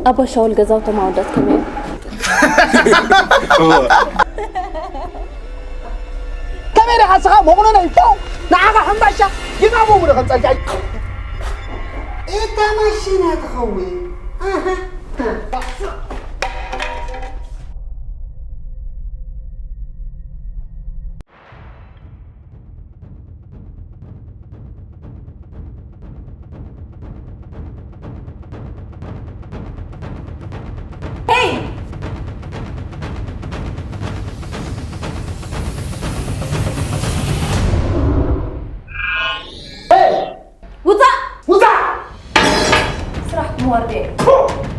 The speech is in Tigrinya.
ኣባ ሻውል ገዛውቶም ኣወዳት ከመይ እዮም? ከመይ ዲኻ ንስኻ መቑነነይ ፎው ንዓኻ ሕምባሻ ይማሙ ብሎ ከምፀልካ እዩ። እታ ማሽና ትኸውን። ኣሃ። Hey! ውፃእ! ውፃእ! ስራሕኩም ዋርድያ እዩ።